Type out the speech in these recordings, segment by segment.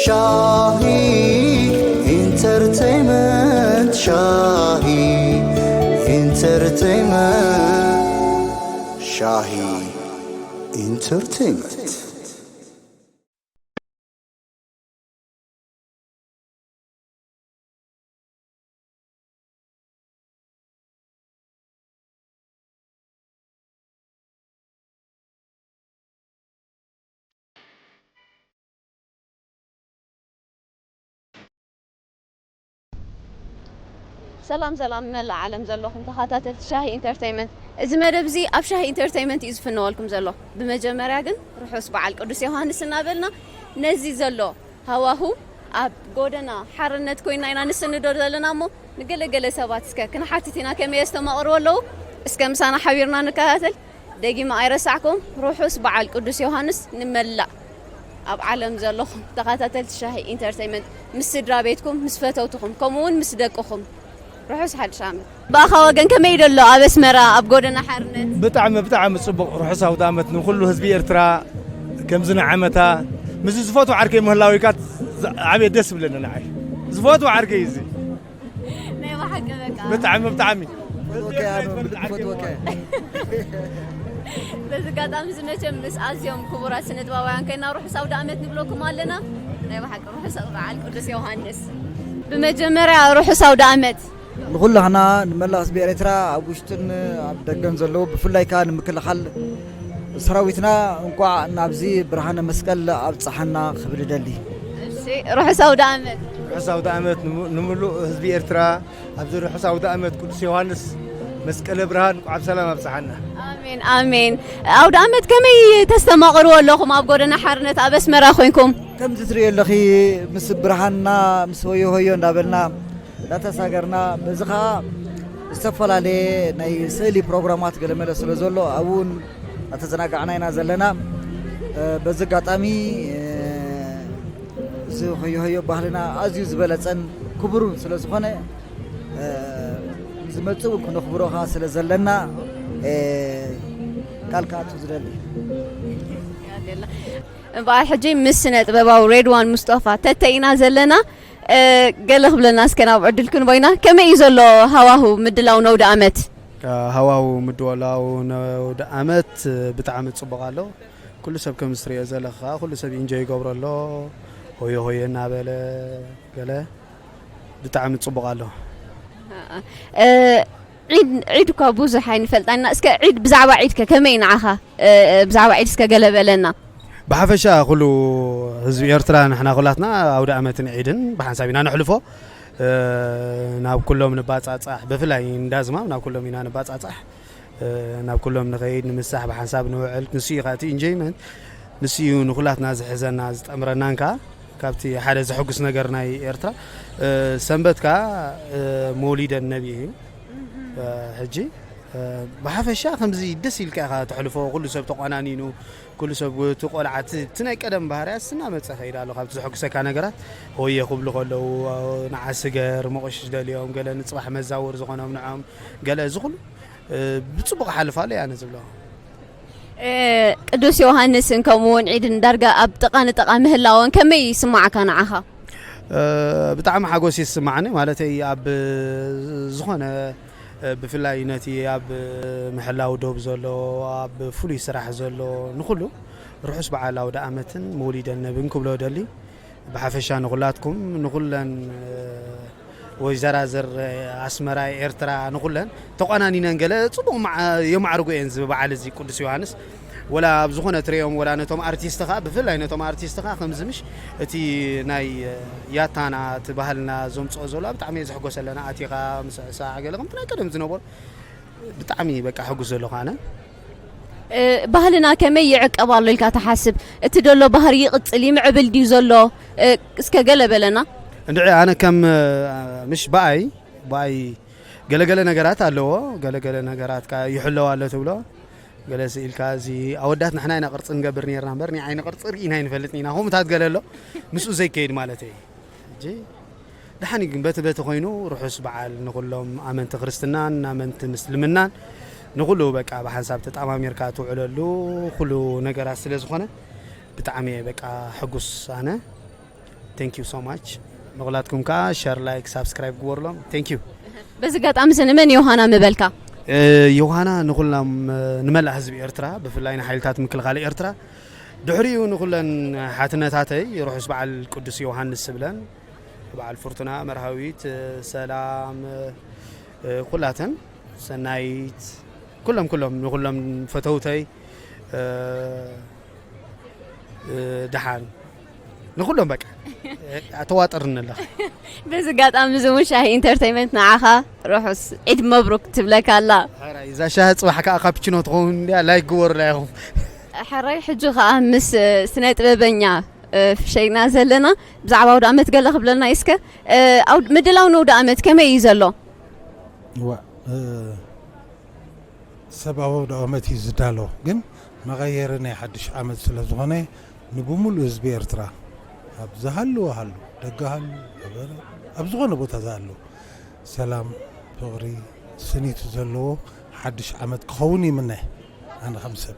ሻሂ ኢንተርቴይመንት፣ ሻሂ ኢንተርቴይመንት፣ ሻሂ ኢንተርቴይመንት። ሰላም ሰላም፣ መላእ ዓለም ዘለኹም ተኸታተልቲ ሻሂ ኢንተርቴይመንት፣ እዚ መደብ እዚ ኣብ ሻሂ ኢንተርቴይመንት እዩ ዝፍነወልኩም ዘሎ። ብመጀመርያ ግን ርሑስ በዓል ቅዱስ ዮሃንስ እናበልና፣ ነዚ ዘሎ ሃዋሁ ኣብ ጎደና ሓርነት ኮይና ኢና ንስንዶ ዘለና እሞ፣ ንገለገለ ሰባት እስከ ክንሓትት ኢና፣ ከመይ የስተማቕርዎ ኣለዉ? እስከ ምሳና ሓቢርና ንከታተል። ደጊመ ኣይረሳዕኩም፣ ርሑስ በዓል ቅዱስ ዮሃንስ ንመላእ ኣብ ዓለም ዘለኹም ተኸታተልቲ ሻሂ ኢንተርቴይመንት፣ ምስ ስድራ ቤትኩም፣ ምስ ፈተውትኹም፣ ከምኡ እውን ምስ ደቅኹም ርሑስ ሓድሽ ዓመት። ብኣኻ ወገን ከመይ ደሎ ኣብ ኣስመራ ኣብ ጎደና ሓርነት? ብጣዕሚ፣ ብጣዕሚ ጽቡቕ። ርሑስ ኣውደ ዓመት ንኹሉ ህዝቢ ኤርትራ። ከምዚ ንዓመታ ምስ ዝፈትዎ ዓርከይ ምህላዊካ ዓብየ ደስ ብለኒ ንዓይ። ዝፈትዎ ዓርከይ እዚ። ናይ ብሓቂ በቃ። ብጣዕሚ፣ ብጣዕሚ። ፈትወካ እያ፣ ኣነ እውን ብልቢ ፈትወካ እየ። በዚ ኣጋጣሚ እዚ መቸም ምስ ኣዝዮም ክቡራት ስነ ጥበባውያን ኮይና ርሑስ ኣውደ ዓመት ንብለኩም ኣለና። ናይ ብሓቂ ርሑስ በዓል ቅዱስ ዮሃንስ። ብመጀመርያ ርሑስ ኣውደ ዓመት። ንኹላህና፣ ንመላእ ህዝቢ ኤርትራ ኣብ ውሽጥን ኣብ ደገን ዘለዉ፣ ብፍላይ ከኣ ንምክልኻል ሰራዊትና እንቋዕ ናብዚ ብርሃነ መስቀል ኣብጽሓና ክብል እደሊ። እሺ፣ ርሑስ ኣውደ ዓመት። ርሑስ ኣውደ ዓመት ንሙ-፣ ንምሉእ ህዝቢ ኤርትራ። ኣብዚ ርሑስ ኣውደ ዓመት ቅዱስ ዮሃንስ መስቀለ ብርሃን እንቋዕ ብሰላም ኣብጽሓና። ኣሜን፣ ኣሜን። ኣውደ ዓመት ከመይ ተስተማቕርዎ ኣለኹም ኣብ ጎደና ሓርነት ኣብ ኣስመራ ኮይንኩም? ከምዚ ትርእዮ ኣለኺ፣ ምስ ብርሃንና፣ ምስ ሆዮ ሆዮ እንዳበልና እንዳተሳገርና፣ በዚ ኸዓ ዝተፈላለየ ናይ ስእሊ ፕሮግራማት ገለመለ ስለ ዘሎ፣ ኣብኡ እውን እናተዘናጋዕና ኢና ዘለና። እ፣ በዚ ኣጋጣሚ፣ እ፣ እዚ ሆዮ ሆዮ ባህልና ኣዝዩ ዝበለጸን ክቡርን ስለ ዝኾነ፣ እ፣ ንዝመጽእ እውን ክነኽብሮ ኸዓ ስለ ዘለና፣ እ፣ ቃል ክኣቱ ዝደሊ። በዓል ሕጂ ምስ ስነ ጥበባዊ ሬድዋን ሙስጦፋ ተተኢና ዘለና። እ፣ ገለ ክብለና እስከ ናብ ዕድል ክንቦይና። ከመይ እዩ ዘሎ ሃዋሁ ምድላው ነውዲ ዓመት? ሃዋሁ ምድላው ነውዲ ዓመት ብጣዕሚ ጽቡቕ ኣሎ። ኩሉ ሰብ ከም ዝትርእዮ ዘለኻ ኩሉ ሰብ ኢንጆይ ይገብሮ ኣሎ። ሆየ ሆየ እናበለ ገለ ብጣዕሚ ጽቡቕ ኣሎ። እ፣ ዒድ፣ ዒድ እኳ ብዙሕ ኣይንፈልጣና። እስከ ዒድ፣ ብዛዕባ ዒድ ከ ከመይ ንዓኻ? እ፣ ብዛዕባ ዒድ እስከ ገለ በለና። ብሓፈሻ ኩሉ ህዝቢ ኤርትራ ንሕና ኩላትና ኣውደ ዓመትን ዒድን ብሓንሳብ ኢና ነሕልፎ። እ፣ ናብ ኩሎም ንባጻጻሕ፣ ብፍላይ እንዳ ዝማም ናብ ኩሎም ኢና ንባጻጻሕ። እ፣ ናብ ኩሎም ንኸይድ፣ ንምሳሕ፣ ብሓንሳብ ንውዕል። ንሱ እዩ ከኣ እቲ ኢንጆይመንት፣ ንሱ እዩ ንኹላትና ዝሕዘና፣ ዝጠምረናን ከኣ ካብቲ ሓደ ዘሐጉስ ነገር ናይ ኤርትራ። እ፣ ሰንበት ከኣ፣ እ፣ መውሊደ ነቢ እዩ። እ፣ ሕጂ፣ እ፣ ብሓፈሻ ከምዚ ደስ ኢልካ ኢኻ ተሕልፎ፣ ኩሉ ሰብ ተቆናኒኑ፣ ኩሉ ሰብ እቲ ቆልዓ እቲ፣ እቲ ናይ ቀደም ባህርያት እናመጸ ከይድ ኣሎ። ካብቲ ዘሐጉሰካ ነገራት ሆየ ክብሉ ከለዉ፣ ንዓ ስገር፣ መቑሽሽ ደልዮም፣ ገለ ንጽባሕ መዛውር ዝኾኖም ንዖም፣ ገለ እዚ ኩሉ፣ እ፣ ብጽቡቕ ሓልፍ ኣሎ እየ ኣነ ዝብሎ። እ፣ ቅዱስ ዮሃንስን ከምኡ እውን ዒድን ዳርጋ ኣብ ጥቓ ንጥቓ ምህላወን ከመይ ይስማዓካ ንዓኻ? እ፣ ብጣዕሚ ሓጎስ ይስማዓኒ። ማለተይ ኣብ ዝኾነ፣ እ፣ ብፍላይ ነቲ ኣብ ምሕላው ዶብ ዘሎ፣ ኣብ ፍሉይ ስራሕ ዘሎ ንኹሉ ርሑስ በዓል ኣውደ ዓመትን መውሊደ ነብን ክብሎ ደሊ። ብሓፈሻ ንኹላትኩም፣ ንኹለን፣ እ፣ ወይዘራዝር፣ እ፣ ኣስመራ፣ ኤርትራ፣ ንኹለን ተቋናኒነን ገለ ጽቡቕ መዓ-፣ የማዕርጉ እየን እዚ በዓል እዚ ቅዱስ ዮሃንስ። ወላ ኣብ ዝኾነ ትርእዮም፣ ወላ ነቶም ኣርቲስት ኸኣ፣ ብፍላይ ነቶም ኣርቲስት ኸኣ ከምዚ ምሽ እቲ ናይ፣ እ፣ ያታና፣ እቲ ባህልና ዘምጽኦ ዘሎ ብጣዕሚ እየ ዘሕጎሰለና። ኣቲኻ ምስዕሳዕ ገለ ከምቲ ናይ ቀደም ዝነበሩ ብጣዕሚ በቃ ሕጉስ ዘለኹ ኣነ። እ፣ ባህልና ከመይ ይዕቀብ ኣሎ ኢልካ ትሓስብ? እቲ ደሎ ባህሪ ይቕጽል ይምዕብል ድዩ ዘሎ? እ፣ እስከ ገለ በለና። እንድዒ ኣነ ከም፣ እ፣ ምሽ ብኣይ፣ ብኣይ ገለገለ ነገራት ኣለዎ፣ ገለገለ ነገራት ከኣ ይሕለዋ ኣሎ ትብሎ። ገለ ስኢልካ እዚ ኣወዳት ንሕና ኢና ቅርጺ ንገብር ነይርና እምበር፣ ናይ ዓይኒ ቅርጺ ርኢና ኣይንፈልጥን ኢና። ከምኡታት ገለ ኣሎ፣ ምስኡ ዘይከይድ ማለተይ። ሕጂ ደሓን እዩ ግን በቲ በቲ ኮይኑ ርሑስ በዓል ንኹሎም ኣመንቲ ክርስትናን ኣመንቲ ምስልምናን ንኹሉ በቃ ብሓንሳብ ተጣማሚርካ ትውዕለሉ ኩሉ ነገራት ስለ ዝኾነ ብጣዕሚ እየ በቃ ሕጉስ ኣነ። Thank you so much። ንኹላትኩም ከዓ ሸር፣ ላይክ፣ ሳብስክራይብ ግበሩሎም። Thank you። በዚ ኣጋጣሚ እዚ ንመን ዮሃና ምበልካ? ዮሃና ንኹሎም፣ ንመላእ ህዝቢ ኤርትራ፣ ብፍላይ ንሓይልታት ምክልኻል ኤርትራ፣ ድሕሪኡ ንኹለን ሓትነታተይ ርሑስ በዓል ቅዱስ ዮሃንስ ስብለን፣ በዓል ፍርቱና፣ መርሃዊት፣ ሰላም፣ ኩላተን፣ ሰናይት፣ ኩሎም ኩሎም ንኹሎም ፈተውተይ፣ ደሓን ንኹሎም በቃ ኣተዋጠርኒ ኣለኻ። በዚ ኣጋጣሚ እዚ እውን ሻሂ ኢንተርቴይመንት ንዓኻ ርሑስ ዒድ መብሩክ ትብለካ ኣላ። ሓራይ እዛ ሻሂ ፅባሕ ከዓ ካፕችኖ ትኸውን እንድያ፣ ላይክ ግበሩላ ኢኹም። ሓራይ ሕጂ ከዓ ምስ ስነ ጥበበኛ ፍሸይና ዘለና ብዛዕባ ኣውደ ኣመት ገለ ክብለልና እስከ። ምድላው ንውደ ኣመት ከመይ እዩ ዘሎ? እዋ፣ ሰብኣዊ ኣውደ ኣመት እዩ ዝዳሎ፣ ግን መቐየሪ ናይ ሓድሽ ዓመት ስለ ዝኾነ ንብሙሉእ ህዝቢ ኤርትራ ኣብ ዝሃለወ ሃሉ፣ ደገ ሃሉ፣ ኣብ ዝኾነ ቦታ ዝሃሉ ሰላም፣ ፍቕሪ፣ ስኒት ዘለዎ ሓድሽ ዓመት ክኸውን ይምነ። ኣነ ከም ሰብ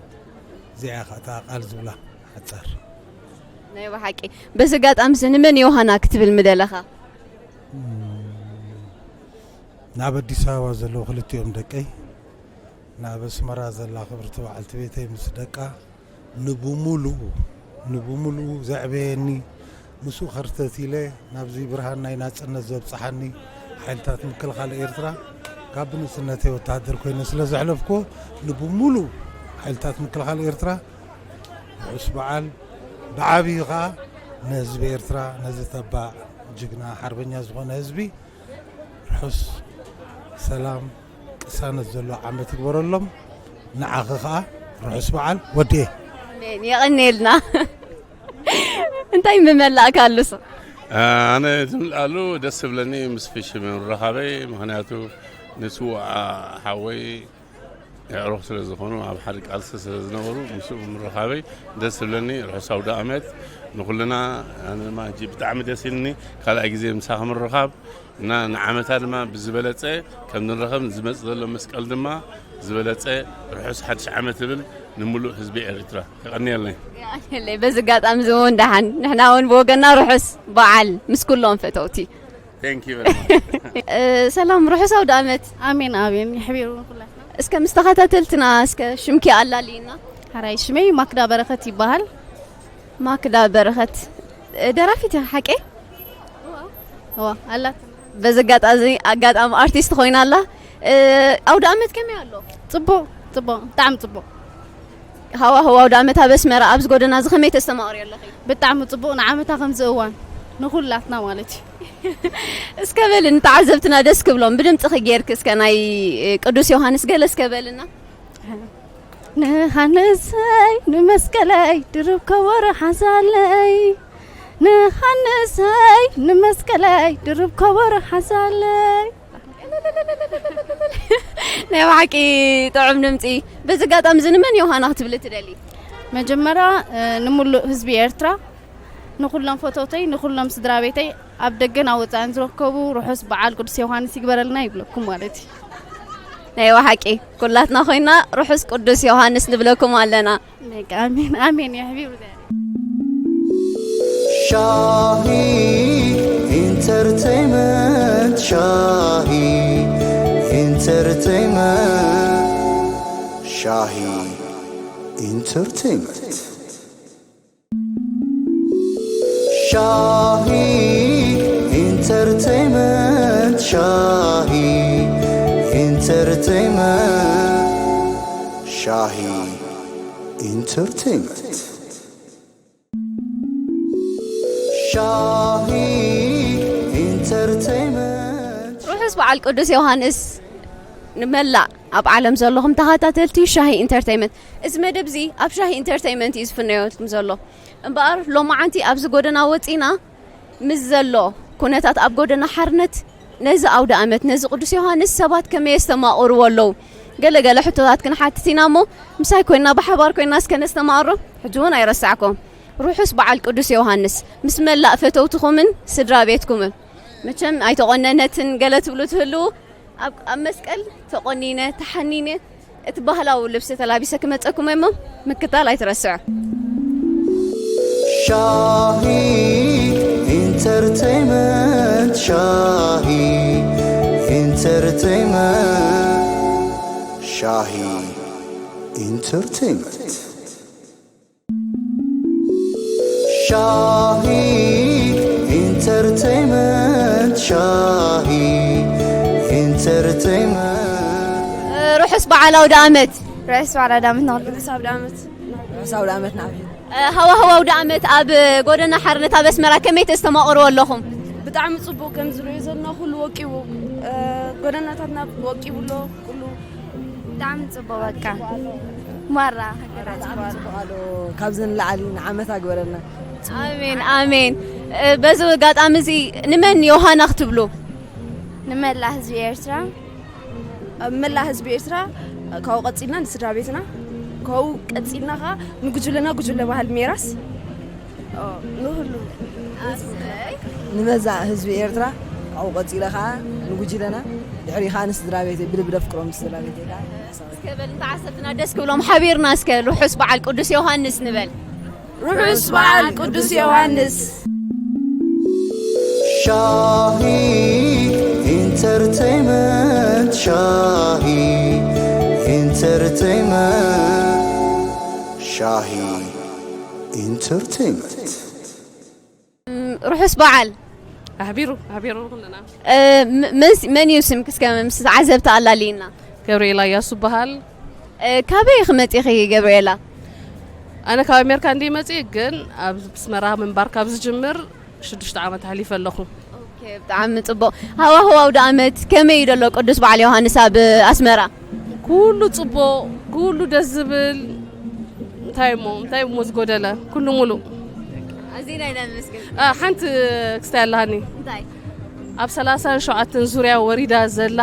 እዚኣ እያ እታ ቃል ዝብላ ሓጻር። ናይ ብሓቂ በዚ ኣጋጣሚ እዚ ንመን ዮሃና ክትብል ምደለኻ? ናብ ኣዲስ ኣበባ ዘለዉ ክልቲኦም ደቀይ፣ ናብ ኣስመራ ዘላ ክብርቲ በዓልቲ ቤተይ ምስ ደቃ፣ ንብሙሉኡ ንብሙሉኡ ዘዕበየኒ፣ ምስኡ ከርተት ኢለ ናብዚ ብርሃን ናይ ናጽነት ዘብጽሓኒ ሓይልታት ምክልኻል ኤርትራ፣ ካብ ብንእስነተይ ወተሃደር ኮይነ ስለ ዘሕለፍኩዎ፣ ንብሙሉኡ ሓይልታት ምክልኻል ኤርትራ ርሑስ በዓል፣ ብዓብዩ ኸኣ ንህዝቢ ኤርትራ፣ ነዚ ተባዕ ጅግና ሓርበኛ ዝኾነ ህዝቢ ርሑስ ሰላም ቅሳነት ዘሎ ዓመት ይግበረሎም። ንዓኺ ኸኣ ርሑስ በዓል ወድኤ። ኣሜን፣ የቐንየልና። እንታይ ምመላእካ ኣሉስ? ኣነ ዝምልኣሉ ደስ ዝብለኒ ምስ ፍሽ ምርኻበይ፣ ምኽንያቱ ንስዋኣ ሓወይ የዕሩኽ ስለ ዝኾኑ፣ ኣብ ሓደ ቃልሲ ስለ ዝነበሩ፣ ምስኡ ብምርኻበይ ደስ ዝብለኒ። ርሑስ ኣውደ ኣመት ንኹልና። ኣነ ድማ ሕጂ ብጣዕሚ ደስ ኢልኒ ካልኣይ ግዜ ምሳኺ ምርኻብ እና ንዓመታ ድማ ብዝበለጸ ከም ንረኸብ፣ ዝመጽእ ዘሎ መስቀል ድማ ዝበለጸ ርሑስ ሓድሽ ዓመት እብል ንምሉእ ህዝቢ ኤርትራ። የቐንየለይ። የቐንየለይ። በዚ ኣጋጣሚ እዚ እውን ደሓን፣ ንሕና እውን ብወገንና ርሑስ በዓል ምስ ኩሎም ፈተውቲ። Thank you very much። እ፣ ሰላም፣ ርሑስ ኣውደ ኣመት። ኣሜን ኣሜን። ይሕቢሩ ኩላትና። እስከ ምስ ተኸታተልትና እስከ ሽምኪ ኣላልይና። ሕራይ ሽመይ ማክዳ በረኸት ይበሃል። ማክዳ በረኸት፣ እ፣ ደራፊት ኢኻ ሓቀይ? እዋ ኣላት። በዚ ኣጋጣሚ ኣጋጣሚ ኣርቲስት ኮይና ኣላ። እ፣ ኣውደ ኣመት ከመይ ኣሎ? ጽቡቕ ጽቡቕ ብጣዕሚ ጽቡቕ። ሃዋ ሃዋ ኣውደ ኣመት ኣብ ኣስመራ ኣብዚ ጎደና እዚ ከመይ ተስተማቕርዮ ኣለኺ? ብጣዕሚ ጽቡቕ። ንዓመታ ከምዚ እዋን ንኹላትና ማለት እዩ። እስከ በሊ ንተዓዘብትና ደስ ክብሎም ብድምፅኺ ጌርኪ እስከ ናይ ቅዱስ ዮሃንስ ገለ እስከ በልና። ንሃንሰይ ንመስቀለይ ድርብ ከበሮ ሓዛለይ፣ ንሃንሰይ ንመስቀለይ ድርብ ከበሮ ሓዛለይ። ናይ ብሓቂ ጥዑም ድምፂ። በዚ ኣጋጣሚ እዚ ንመን ዮሃና ክትብሊ ትደሊ? መጀመርያ እ፣ ንምሉእ ህዝቢ ኤርትራ፣ ንኹሎም ፈተውተይ፣ ንኹሎም ስድራ ቤተይ ኣብ ደገን ኣብ ወፃእን ዝረከቡ ርሑስ በዓል ቅዱስ ዮሃንስ ይግበረልና ይብለኩም ማለት እዩ። ናይ ብሓቂ ኩላትና ኮይና ርሑስ ቅዱስ ዮሃንስ ንብለኩም ኣለና። በቃ ኣሜን ኣሜን የሕቢሩ። ሻሂ ኢንተርቴይመንት ሻሂ ኢንተርቴይመንት ሻሂ ኢንተርቴይመንት ሻሂ ኢንተርቴይመንት ሻሂ ኢንተርቴይመንት ሻሂ ኢንተርቴይመንት ሻሂ ኢንተርቴይመንት። ርሑስ በዓል ቅዱስ ዮሃንስ ንመላእ ኣብ ዓለም ዘለኹም ተኸታተልቲ ሻሂ ኢንተርቴይመንት። እዚ መደብ እዚ ኣብ ሻሂ ኢንተርቴይመንት እዩ ዝፍነየልኩም ዘሎ። እምበኣር ሎማዓንቲ ኣብዚ ጎደና ወፂና ምስ ዘሎ ኩነታት ኣብ ጎደና ሓርነት ነዚ ኣውደ ኣመት ነዚ ቅዱስ ዮሃንስ ሰባት ከመይ የስተማቕርዎ ኣለዉ? ገለ ገለ ሕቶታት ክንሓትት ኢና እሞ ምሳይ ኮይና ብሓባር ኮይና እስከ ነስተማቕሮ። ሕጂ እውን ኣይረሳዕኩም። ርሑስ በዓል ቅዱስ ዮሃንስ ምስ መላእ ፈተውትኹምን ስድራ ቤትኩምን። መቸም ኣይተቖነነትን ገለ ትብሉ ትህልዉ፣ ኣብ ኣብ መስቀል ተቖኒነ ተሓኒነ እቲ ባህላዊ ልብሲ ተላቢሰ ክመጸኩም እሞ ምክታል ኣይትረስዑ። ሻሂ Entertainment, Shahi Entertainment. Shahi Entertainment. Shahi Entertainment, Shahi Entertainment. ርሑስ በዓል ኣውደ ዓመት። ርሑስ በዓል ኣውደ ዓመት ንኹልኩም። ርሑስ ኣውደ ዓመት። ርሑስ ኣውደ ዓመት ናብዩ። ሃዋህው ኣውደ ዓመት ኣብ ጎደና ሓርነት ኣብ ኣስመራ ከመይ ተስተማቕርዎ ኣለኹም? ብጣዕሚ ጽቡቕ፣ ከም ዝርእዮ ዘለና ኩሉ ወቂቡ፣ ጎደናታትና ወቂቡ ኣሎ ኩሉ። ብጣዕሚ ጽቡቕ፣ በቃ ማራ። ጽቡቕ ኣሎ። ካብዚ ንላዕሊ ንዓመት ኣግበረልና። ኣሜን፣ ኣሜን። በዚ ኣጋጣሚ እዚ ንመን ዮሃና ክትብሉ? ንመላእ ህዝቢ ኤርትራ። ኣብ መላእ ህዝቢ ኤርትራ፣ ካብኡ ቀጺልና ንስድራ ቤትና፣ ካብኡ ቀጺልና ኸዓ ንጉጅለና፣ ጉጅለ ባህል ሜራስ፣ ኦ፣ ንኹሉ። ንመላእ ህዝቢ ኤርትራ፣ ካብኡ ቀጺለ ኸዓ ንጉጅለና፣ ድሕሪ ኸዓ ንስድራ ቤተይ፣ ብልቢ ደፍቅሮም ስድራ ቤተይ ኸዓ። እስከ በል፣ እንተ ዓሰርትና ደስ ክብሎም ሓቢርና እስከ ርሑስ በዓል ቅዱስ ዮሃንስ ንበል። ርሑስ በዓል ቅዱስ ዮሃንስ። ሻሂ ኢንተርቴይመንት፣ ሻሂ ኢንተርቴይመንት፣ ሻሂ ኢንተርቴይመንት። ርሑስ በዓል። ኣሕቢሩ፣ ኣሕቢሩ ኩልና። እ፣ ም-፣ መን ስ-፣ መን እዩ ስምኪ? እስከ ምስ ዓዘብቲ ኣላልይና። ገብርኤላ እያሱ በሃል። እ፣ ካበይ ኢኺ መጺኺ ገብርኤላ? ኣነ ካብ ኣሜሪካ እንድየ መጺእ፣ ግን ኣብ ኣስመራ ምንባር ካብ ዝጅምር ሽዱሽተ ዓመት ኣሕሊፈ ኣለኹ። ኦኬ፣ ብጣዕሚ ጽቡቕ። ሃዋህው ኣውደ ዓመት ከመይ እዩ ዘሎ ቅዱስ በዓል ዮሃንስ ኣብ ኣስመራ? ኩሉ ጽቡቕ፣ ኩሉ ደስ ዝብል። እንታይ እሞ፣ እንታይ እሞ ዝጎደለ? ኩሉ ሙሉእ። ኣዚና ኢና ነመስግን። አ፣ ሓንቲ ክስታይ ኣለሃኒ። እንታይ? ኣብ ሰላሳን ሸውዓተን ዙርያ ወሪዳ ዘላ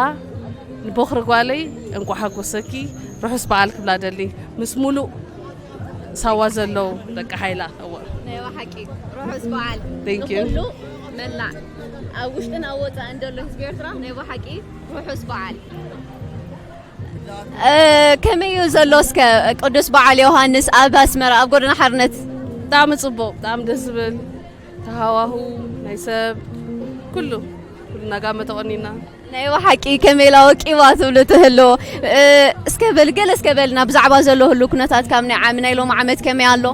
ንቦኽሪ ጓለይ እንቋዕ ሓጎሰኪ፣ ርሑስ በዓል ክብላ ደሊ፣ ምስ ሙሉእ ሳዋ ዘለዉ ደቂ ሓይላ። እወ። ናይ ብሓቂ ርሑስ በዓል። Thank you። ንኹሉ መላእ ኣብ ውሽጥን ኣብ ወጻእን ዘሎ ህዝቢ ኤርትራ ናይ ብሓቂ ርሑስ በዓል። እ፣ ከመይ እዩ ዘሎ እስከ ቅዱስ በዓል ዮሃንስ ኣብ ኣስመራ ኣብ ጎደና ሓርነት? ብጣዕሚ ጽቡቕ፣ ብጣዕሚ ደስ ዝብል ተሃዋሁ ናይ ሰብ ኩሉ፣ ኩሉ ናጋመ ተቖኒና። ናይ ብሓቂ ከመይ ኢላ ወቂባ ትብሉ ትህልዎ። እ፣ እስከ በል፣ ገለ እስከ በልና ብዛዕባ ዘሎ ህሉ ኩነታት ካብ ናይ ዓም-፣ ናይ ሎሚ ዓመት ከመይ ኣሎ?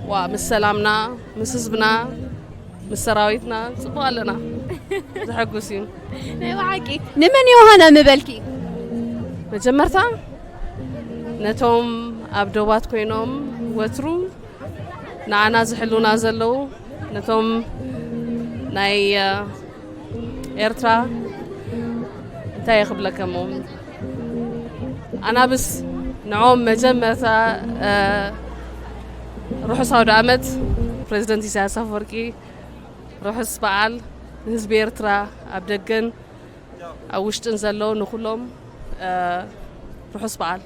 ዋ፣ ምስ ሰላምና፣ ምስ ህዝብና፣ ምስ ሰራዊትና ጽቡቕ ኣለና። ዘሐጉስ እዩ። ናይ ብሓቂ ንመን ዮሃና ምበልኪ? መጀመርታ ነቶም ኣብ ዶባት ኮይኖም ወትሩ ንዓና ዝሕልውና ዘለዉ፣ ነቶም ናይ፣ እ፣ ኤርትራ እንታይ እየ ክብለከሞ? ኣናብስ ንዕኦም መጀመርታ፣ እ፣ ርሑስ ኣውደ ዓመት። ፕሬዚደንት ኢሳያስ ኣፈወርቂ ርሑስ በዓል ንህዝቢ ኤርትራ ኣብ ደገን ኣብ ውሽጥን ዘለዉ ንኹሎም፣ እ፣ ርሑስ በዓል።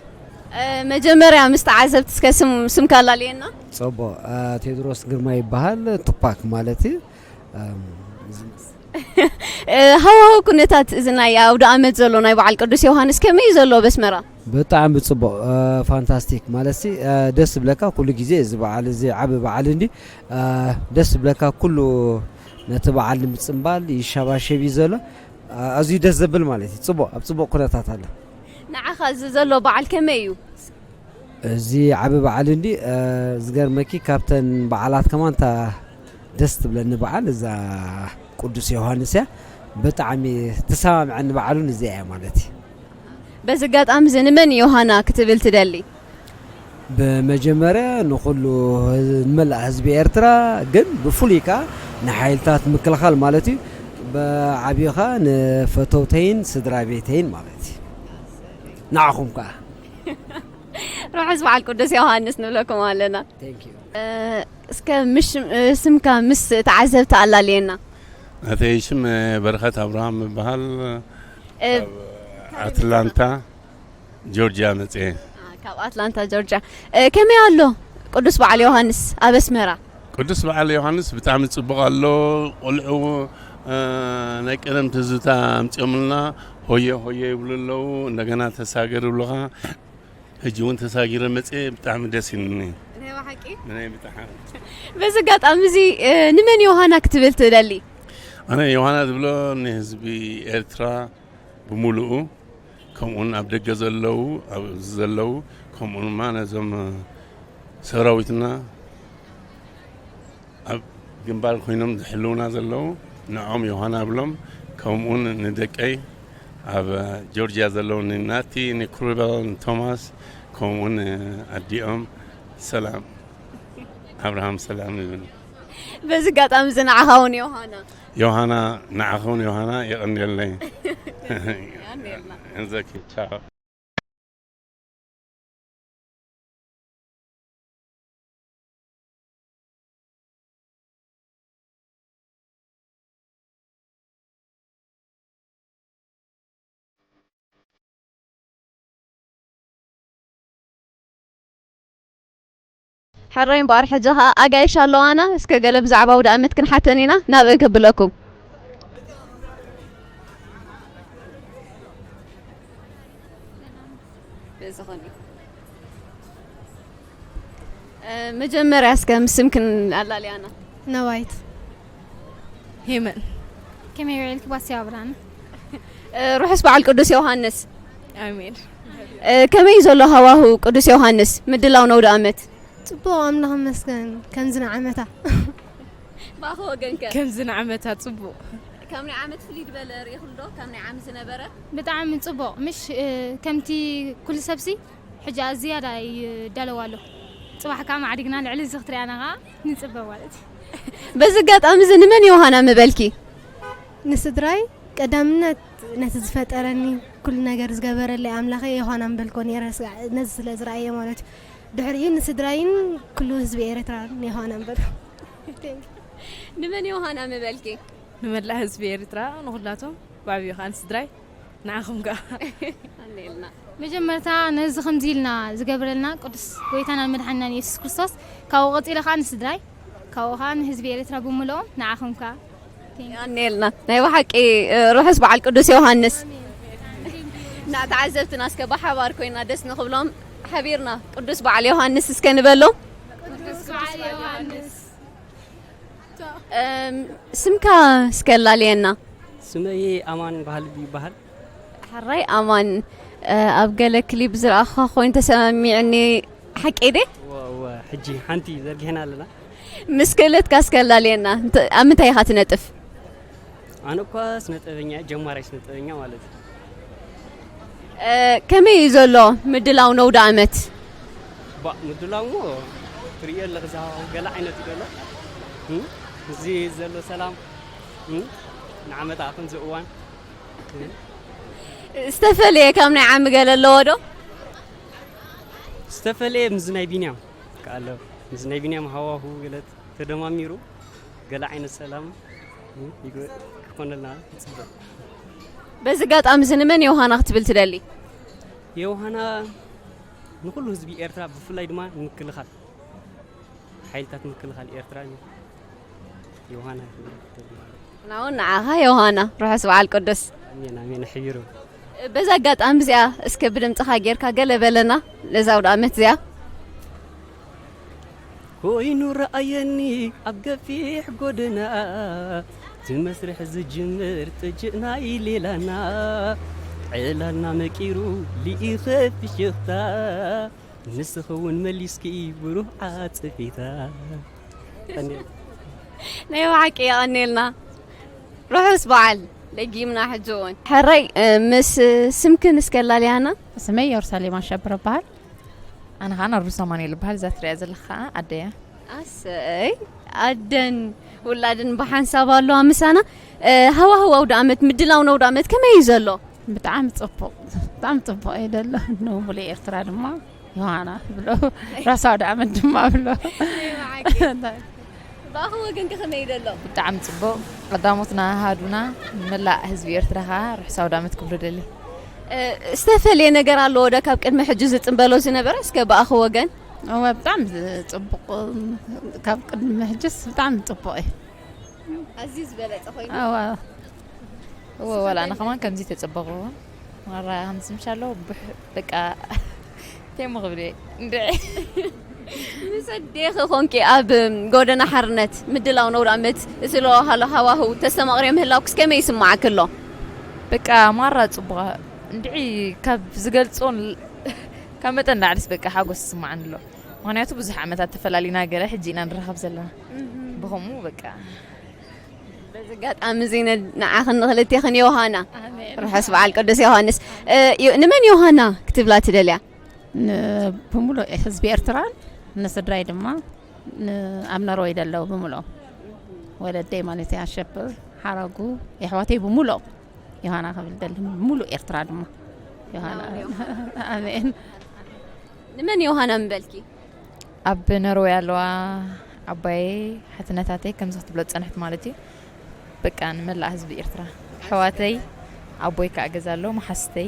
እ፣ መጀመርያ ምስ ተዓዘብቲ እስከ ስም፣ ስምካ ኣላልየና። ጽቡቕ፣ እ፣ ቴድሮስ ግርማ ይበሃል፣ ቱፓክ ማለት እዩ። እም፣ እዚ እ፣ ሃዋህው ኩነታት እዚ ናይ ኣውደ ዓመት ዘሎ ናይ በዓል ቅዱስ ዮሃንስ ከመይ እዩ ዘሎ ኣብ ኣስመራ? ብጣዕሚ ጽቡቕ፣ እ፣ ፋንታስቲክ ማለት ሲ፣ እ፣ ደስ ዝብለካ ኩሉ ግዜ እዚ በዓል እዚ ዓቢ በዓል እንዲ፣ እ፣ ደስ ዝብለካ ኩሉ ነቲ በዓል ንምጽምባል ይሸባሸብ እዩ ዘሎ። እ፣ ኣዝዩ ደስ ዘብል ማለት እዩ። ጽቡቕ፣ ኣብ ጽቡቕ ኩነታት ኣሎ። ንዓኻ እዚ ዘሎ በዓል ከመይ እዩ? እዚ ዓቢ በዓል እንዲ፣ እ፣ ዝገርመኪ ካብተን በዓላት ከማን እታ ደስ ትብለኒ በዓል እዛ ቅዱስ ዮሃንስ እያ። ብጣዕሚ ትሰማምዐኒ በዓሉን እዚኣ እያ ማለት እዩ። በዚ ኣጋጣሚ እዚ ንመን ዮሃና ክትብል ትደሊ? ብመጀመርያ ንኹሉ ህዝ-፣ ንመላእ ህዝቢ ኤርትራ፣ ግን ብፍሉይ ከኣ ንሓይልታት ምክልኻል ማለት እዩ። ብዓብዩ ከኣ ንፈተውተይን ስድራ ቤተይን ማለት እዩ። ንዓኹም ከኣ። ርሑስ በዓል ቅዱስ ዮሃንስ ንብለኩም ኣለና። Thank you። እ፣ እስከ ምሽ-፣ እ፣ ስምካ ምስ ተዓዘብቲ ኣላልየና። ናተይ ሽም በረኸት ኣብርሃም ይበሃል። እ፣ ካብ ኣትላንታ ጆርጅያ መጽኤ። አ፣ ካብ ኣትላንታ ጆርጅያ። እ፣ ከመይ ኣሎ ቅዱስ በዓል ዮሃንስ ኣብ ኣስመራ? ቅዱስ በዓል ዮሃንስ ብጣዕሚ ጽቡቕ ኣሎ። ቆልዑ፣ እ፣ ናይ ቀደም ትዝታ ኣምጺኦምልና፣ ሆየ ሆየ ይብሉ ኣለዉ። እንደገና ተሳገር ይብሉኻ። ሕጂ እውን ተሳጊረ መጽኤ ብጣዕሚ ደስ ኢሉኒ። ናይ ብሓቂ? ናይ ብጣዕሚ። በዚ ኣጋጣሚ እዚ፣ እ፣ ንመን ዮሃና ክትብል ትደሊ? ኣነ ዮሃና ዝብሎ ንህዝቢ ኤርትራ ብምሉኡ፣ ከምኡውን ኣብ ደገ ዘለዉ፣ ኣብዚ ዘለዉ፣ ከምኡ ድማ ነዞም ሰራዊትና ኣብ ግንባር ኮይኖም ዝሕልውና ዘለዉ፣ ንዖም ዮሃና ብሎም፣ ከምኡውን ንደቀይ ኣብ ጆርጅያ ዘለዉ ንናቲ፣ ንክሩበል፣ ንቶማስ፣ ከምኡውን ኣዲኦም ሰላም፣ ኣብርሃም ሰላም ይብል። በዚ ኣጋጣሚ እዚ ንዓኻ እውን ዮሃና። ዮሃና፣ ንዓኻ እውን ዮሃና፣ የቐንየለይ። የቐንየልና። እንዘኪ፣ ቻው። ሕራይ እምበኣር፣ ሕጂ ኸኣ ኣጋይሽ ኣለዋና። እስከ ገለ ብዛዕባ ኣውደኣመት ክንሓተን ኢና። ናብአን ከብለኩም። በዚ ኾን እዩ። እ፣ መጀመርያ እስከ ምስ ስምክን ኣላልያና። ነዋይት። ሄመን። ከመይ ውዒልኪ? ባስያ ብርሃነ። እ፣ ርሑስ በዓል ቅዱስ ዮሃንስ። ኣሜን። እ፣ ከመይ እዩ ዘሎ ሃዋሁ ቅዱስ ዮሃንስ፣ ምድላው ነውዲ ዓመት? ጽቡቕ፣ ኣምላኽ ይመስገን፣ ከምዚ ንዓመታ። ብኣኸ ወገንከ? ከምዚ ንዓመታ ጽቡቕ። ካብ ናይ ዓመት ፍልይ ዝበለ ርኢኹሉ ዶ? ካብ ናይ ዓሚ ዝነበረ? ብጣዕሚ ጽቡቕ፣ ምሽ፣ እ፣ ከምቲ ኩሉ ሰብሲ ሕጂ ዝያዳ ይዳለዋ ኣሎ። ጽባሕ ከኣ ማዕሪግና ልዕሊ እዚ ክትሪኣና ከኣ ንጽበ ማለት እዩ። በዚ ኣጋጣሚ እዚ ንመን ዮሃና ምበልኪ? ንስድራይ ቀዳምነት፣ ነቲ ዝፈጠረኒ፣ ኩሉ ነገር ዝገበረለይ ኣምላኸይ ዮሃና ምበልኮ ነይረ፣ ስጋ-፣ ነዚ ስለ ዝረኣየ ማለት እዩ። ድሕሪኡ ንስድራይን ኩሉ ህዝቢ ኤርትራን ዮሃና ምበልኮ። ንመን ዮሃና ምበልኪ? ንመላእ ህዝቢ ኤርትራ፣ ንኹላቶም፣ ብዓብዩ ከኣ ንስድራይ፣ ንዓኹም ከኣ። ኣሜልና። መጀመርታ ነዚ ከምዚ ኢልና ዝገብረልና ቅዱስ ጎይታናን መድሓኒናን የሱስ ክርስቶስ፣ ካብኡ ቀጺለ ከኣ ንስድራይ፣ ካብኡ ከኣ ንህዝቢ ኤርትራ ብምልኦም፣ ንዓኹም ከኣ። ኣሜልና። ናይ ብሓቂ፣ እ፣ ርሑስ በዓል ቅዱስ ዮሃንስ። ንተዓዘብትና እስከ ብሓባር ኮይና ደስ ንኽብሎም ሓቢርና ቅዱስ በዓል ዮሃንስ እስከ ንበሎም። ቅዱስ በዓል ዮሃንስ። እም፣ ስምካ እስከ ኣላልየና። ስመይ ኣማን ባህልቢ ይበሃል። ሕራይ ኣማን፣ እ፣ ኣብ ገለ ክሊፕ ዝረኣኹኻ ኮይኑ ተሰማሚዕኒ፣ ሓቀይ ድየ? እወ፣ እወ፣ ሕጂ ሓንቲ ዘርጊሕና ኣለና። ምስ ክእለትካ እስከ ኣላልየና፣ እንተ-፣ ኣብ ምንታይ ኢኻ ትነጥፍ? ኣነ እኳ ስነ ጥበበኛ እየ፣ ጀማራይ ስነ ጥበበኛ ማለት እዩ። እ፣ ከመይ እዩ ዘሎ ምድላው ነውዲ ዓመት? ባ፣ ምድላው እሞ ትርእዮ ኣለኺ፣ እዛ ገለ ዓይነት እዩ ዘሎ። እም፣ እዚ ዘሎ ሰላም፣ እም፣ ንዓመታ ከምዚ እዋን፣ እም። ዝተፈለየ ካብ ናይ ዓሚ ገለ ኣለዎ ዶ? ዝተፈለየ ምስዚ ናይ ቢንያም ከኣ ኣሎ። ምስዚ ናይ ቢንያም ሃዋሁ ገለ ተደማሚሩ ገለ ዓይነት ሰላም፣ እም፣ ይግ-፣ ክኾነልና ንጽበ። በዚ ኣጋጣሚ እዚ ንመን ዮሃና ክትብል ትደሊ? ዮሃና ንኹሉ ህዝቢ ኤርትራ፣ ብፍላይ ድማ ንምክልኻል፣ ሓይልታት ምክልኻል ኤርትራ ዮሃና ክትብል ትደሊ። ንዓውን ንዓኻ ዮሃና፣ ርሑስ በዓል ቅዱስ። ኣሜን፣ ኣሜን፣ ሕቢሩ። በዛ ኣጋጣሚ እዚኣ እስከ ብድምጽኻ ጌርካ ገለ በለና ነዛ ኣውደ ዓመት እዚኣ። ኮይኑ ረኣየኒ ኣብ ገፊሕ ጎደና፣ እቲ መስርሕ ዝጅምር ጥጅእ ናይ ሌላና፣ ዕላልና መቂሩ ልኢኸ ፍሽኽታ፣ ንስኺ እውን መሊስኪ ብሩህ ዓጸፌታ። ናይ ብሓቂ የቐንየልና። ርሑስ በዓል ደጊምና ሕጂ እውን። ሕራይ፣ እ፣ ምስ ስምክን እስከ ኣላልያና። ስመይ የሩሳሌም ኣሸብር እበሃል። ኣነ ኸዓ ነርዱ ሰማንኤል እበሃል። እዛ ትሪኣ ዘለኻ ኸዓ ኣደያ። ኣሰይ፣ ኣደን ውላድን ብሓንሳብ ኣለዋ ምሳና። እ፣ ሃዋህው ኣውደ ዓመት፣ ምድላው ነውደ ዓመት ከመይ እዩ ዘሎ? ብጣዕሚ ጽቡቕ፣ ብጣዕሚ ጽቡቕ እዩ ዘሎ። ንሙሉእ ኤርትራ ድማ ዮሃና ብሎ፣ ራሳ ኣውደ ዓመት ድማ ብሎ። ናይ ብሓቂ። እንታይ? ብኣኹም ወገን ከ ከመይ እዩ ዘሎ? ብጣዕሚ ጽቡቕ። ቀዳሞትና ሃዱና፣ ንመላእ ህዝቢ ኤርትራ ኸኣ ርሑስ ኣውደ ዓመት ክብሎ ደሊ። እ፣ ዝተፈልየ ነገር ኣለዎ ዶ ካብ ቅድሚ ሕጂ ዝጽንበሎ ዝነበረ? እስከ ብኣኹ ወገን። እወ፣ ብጣዕሚ ጽቡቕ፣ ካብ ቅድሚ ሕጅስ ብጣዕሚ ጽቡቕ እዩ። ኣዝዩ ዝበለጸ ኮይኑ። እወ። እወ፣ ዋላ ኣነ ከማን ከምዚ ተጸበቕዎ። ማራ ከምዚ ምሽ ኣሎ፣ ብሕ-፣ በቃ፣ ቴሞ ክብል እየ። እንድዒ። ምስ ኣዴኺ ኮንኪ ኣብ ጎደና ሓርነት ምድላው ነውሪ ኣመት ስለዋሃሎ ሃዋህው ተስተማቕርዮ ምህላውክስ ከመይ ይስምዓኪ ኣሎ? በቃ ማራ ጽቡቕ እንድዒ ካብ ዝገልጾን ካብ መጠን ላዕሊስ በቃ ሓጎስ ይስምዓኒ ኣሎ። ምኽንያቱ ብዙሕ ዓመታት ተፈላሊና ገለ ሕጂ ኢና ንራኸብ ዘለና። ብኸምኡ በቃ በዚ ኣጋጣሚ እዚ ንዓኽን ንኽልቴኽን ዮሃና ርሑስ በዓል ቅዱስ ዮሃንስ። እ፣ ዮ- ንመን ዮሃና ክትብላ ትደልያ? ን- ብምሉእ ህዝቢ ኤርትራን ንስድራይ ድማ ን- ኣብ ኖርወይ ዘለዉ ብምሉኦም ወለደይ ማለት እያ ሸብር ሓረጉ የሕዋተይ ብምሉኦም ዮሃና ክብል ደሊ ብምሉእ ኤርትራ ድማ ዮሃና ኣሜን። ንመን ዮሃና ምበልኪ? ኣብ ኖርወይ ኣለዋ ዓባየይ ሓትነታተይ ከምዚ ክትብሎ ዝጸንሕት ማለት እዩ። በቃ ንመላእ ህዝቢ ኤርትራ ኣሕዋተይ ኣቦይ ከዓ ገዛ ኣሎ መሓስተይ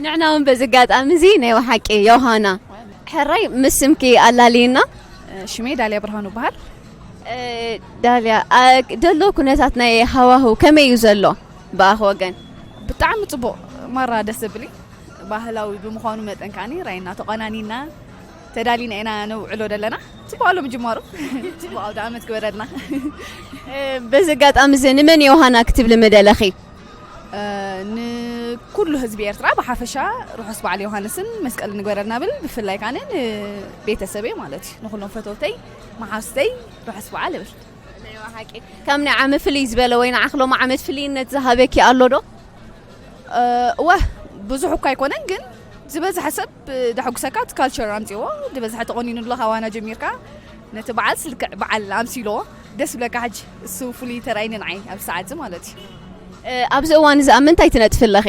ንሕና እውን በዚ ኣጋጣሚ እዚ ናይ ብሓቂ ዮሃና ሕራይ ምስ ስምኪ ኣላልይና። ሽመይ ዳልያ ብርሃኑ በሃል። እ፣ ዳልያ አ፣ ደሎ ኩነታት ናይ ሃዋህው ከመይ እዩ ዘሎ ብኣኽ ወገን? ብጣዕሚ ጽቡቕ ማራ ደስ ዘብል እዩ። ባህላዊ ብምዃኑ መጠን ከዓኒ ራይና ተቆናኒና ተዳሊና ኢና ነውዕሎ ዘለና። ጽቡቕ ኣሎ ምጅማሩ። ጽቡቕ ኣውደ ዓመት ግበረልና። እ፣ በዚ ኣጋጣሚ እዚ ንመን ዮሃና ክትብሊ ምደለኺ? እ፣ ንኩሉ ህዝቢ ኤርትራ ብሓፈሻ ርሑስ በዓል ዮሃንስን መስቀልን ንግበረልና ብል። ብፍላይ ከዓኒ ንቤተሰበይ ማለት እዩ፣ ንኩሎም ፈተውተይ መሓዝተይ ርሑስ በዓል እብል። ናይ ብሓቂ ካብ ናይ ዓመት ፍልይ ዝበለ ወይ ንዓኽ ሎም ዓመት ፍልይነት ዝሃበኪ ኣሎ ዶ? እወ ብዙሕ እኳ ኣይኮነን ግን ዝበዝሐ ሰብ ደሐጉሰካ እቲ ካልቸር ኣምፅዎ ዝበዝሐ ተቆኒኑ ኣሎ ካብ ዋና ጀሚርካ ነቲ በዓል ስልክዕ በዓል ኣምሲልዎ ደስ ብለካ ሕጂ እሱ ፍሉይ ተራእይኒ ንዓይ ኣብ ሰዓት እዚ ማለት እዩ። ኣብዚ እዋን እዚ ኣብ ምንታይ ትነጥፊ ኣለኺ?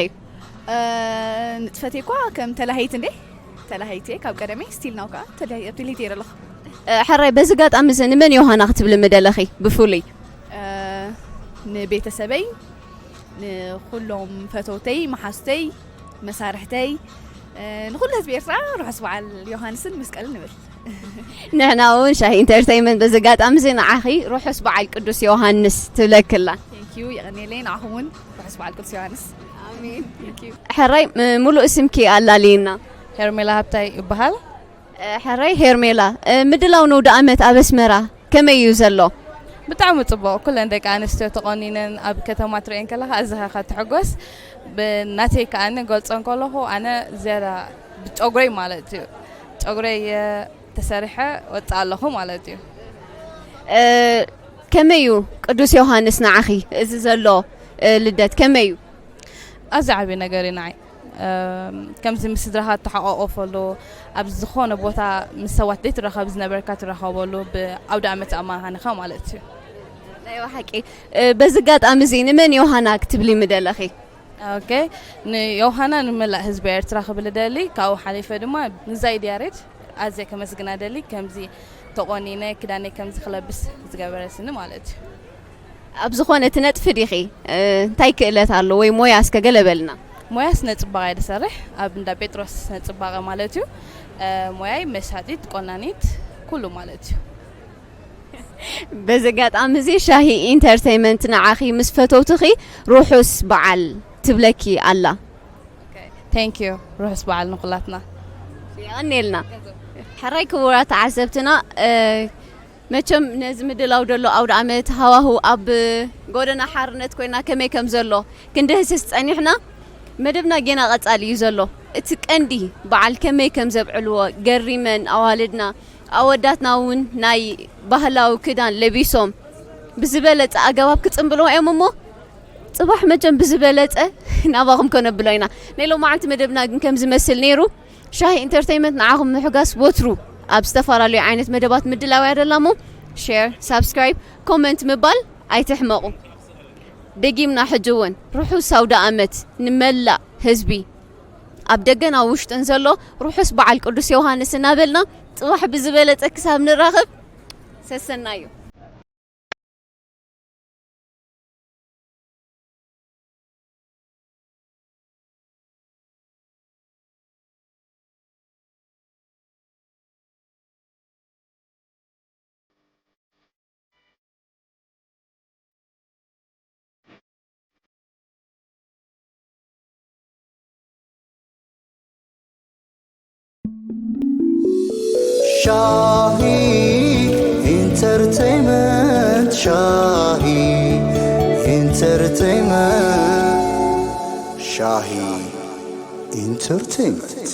ንጥፈተይ እኳ ከም ተላሃይት እንዴ ተላሃይት እየ ካብ ቀደመይ ስቲል ናው ከዓ ተላሃይት እየ ኣለኹ። ሕራይ በዚ ጋጣሚ እዚ ንመን ዮሃና ክትብሊ ምደለኺ ብፍሉይ? ንቤተሰበይ ንኩሎም ፈተውተይ መሓዙተይ መሳርሕተይ ንኩሉ ህዝቢ ኤርትራ ርሑስ በዓል ዮሃንስን መስቀልን ንብል። ንሕና እውን ሻሂ ኢንተርተይመንት በዚ ኣጋጣሚ እዚ ንዓኺ ርሑስ በዓል ቅዱስ ዮሃንስ ትብለክላ። ቴንኪዩ የቐንየለይ ንዓኹም እውን ርሑስ በዓል ቅዱስ ዮሃንስ። ሕራይ ምሉእ ስምኪ ኣላልይና። ሄርሜላ ሃብታይ ይበሃል። ሕራይ ሄርሜላ ምድላው ነውዲ ኣመት ኣብ ኣስመራ ከመይ እዩ ዘሎ? ብጣዕሚ ፅቡቕ ኩለን ደቂ ኣንስትዮ ተቆኒነን ኣብ ከተማ ትርእየን ከለካ ኣዝኻ ትሕጎስ ብናተይ ከኣኒ ገልፆ እንከለኹ ኣነ ዝያዳ ብጨጉረይ ማለት እዩ ጨጉረይ ተሰሪሐ ወፅእ ኣለኹ ማለት እዩ። ከመይ እዩ ቅዱስ ዮሃንስ ንዓኺ እዚ ዘሎ ልደት ከመይ እዩ? ኣዚ ዓብዪ ነገር እዩ ንዓይ ከምዚ ምስ ስድራኻ እተሓቋቆፈሉ ኣብ ዝኾነ ቦታ ምስ ሰባት ዘይትራኸብ ዝነበርካ ትራኸበሉ ብኣውደ ኣመት ኣማኻኒኻ ማለት እዩ። ናይ ብሓቂ በዚ ኣጋጣሚ እዚ ንመን ዮሃና ክትብሊ ምደለኺ? ኦኬ ንዮሃና ንመላእ ህዝቢ ኤርትራ ክብል ደሊ ካብኡ ሓሊፈ ድማ ንዛይድ ያሬድ ኣዝየ ከመስግና ደሊ ከምዚ ተቆኒነ ክዳነይ ከምዚ ክለብስ ዝገበረስኒ ማለት እዩ። ኣብ ዝኾነ ትነጥፊ ዲኺ? እንታይ ክእለት ኣሎ ወይ ሞያ እስከ ገለ በልና። ሞያ ስነ ፅባቐ እየ ዝሰርሕ ኣብ እንዳ ጴጥሮስ ስነ ፅባቐ ማለት እዩ። ሞያይ መሻጢት ቆናኒት ኩሉ ማለት እዩ። በዚ ኣጋጣሚ እዚ ሻሂ ኢንተርተይመንት ንዓኺ ምስ ፈተውትኺ ርሑስ በዓል ትብለኪ ኣላ። ቴንክ ዩ ርሑስ በዓል ንኩላትና። የቐንየልና። ሕራይ ክቡራት ተዓዘብትና መቸም ነዚ ምድላው ደሎ ኣውደ ኣመት ሃዋሁ ኣብ ጎደና ሓርነት ኮይና ከመይ ከም ዘሎ ክንድህስስ ጸኒሕና። መደብና ጌና ቀጻሊ እዩ ዘሎ። እቲ ቀንዲ በዓል ከመይ ከም ዘብዕልዎ ገሪመን ኣዋልድና ኣወዳትና እውን ናይ ባህላዊ ክዳን ለቢሶም ብዝበለጸ ኣገባብ ክጽንብልዎ እዮም እሞ ጽባሕ መቸም ብዝበለጸ ናባኹም ከነብሎ ኢና። ናይ ሎማዓንቲ መደብና ግን ከም ዝመስል ነይሩ። ሻሂ ኢንተርተይመንት ንዓኹም ምሕጋስ ወትሩ ኣብ ዝተፈላለዩ ዓይነት መደባት ምድላው ያደላ እሞ ሼር፣ ሳብስክራይብ፣ ኮመንት ምባል ኣይትሕመቑ። ደጊምና ሕጂ እውን ርሑስ ኣውደ ኣመት ንመላእ ህዝቢ ኣብ ደገን ኣብ ውሽጥን ዘሎ ርሑስ በዓል ቅዱስ ዮሃንስ እናበልና ጽባሕ ብዝበለጸ ክሳብ ንራኸብ ሰሰናዩ። ሻሂ ኢንተርቴይመንት፣ ሻሂ ኢንተርቴይመንት፣ ሻሂ ኢንተርቴይመንት።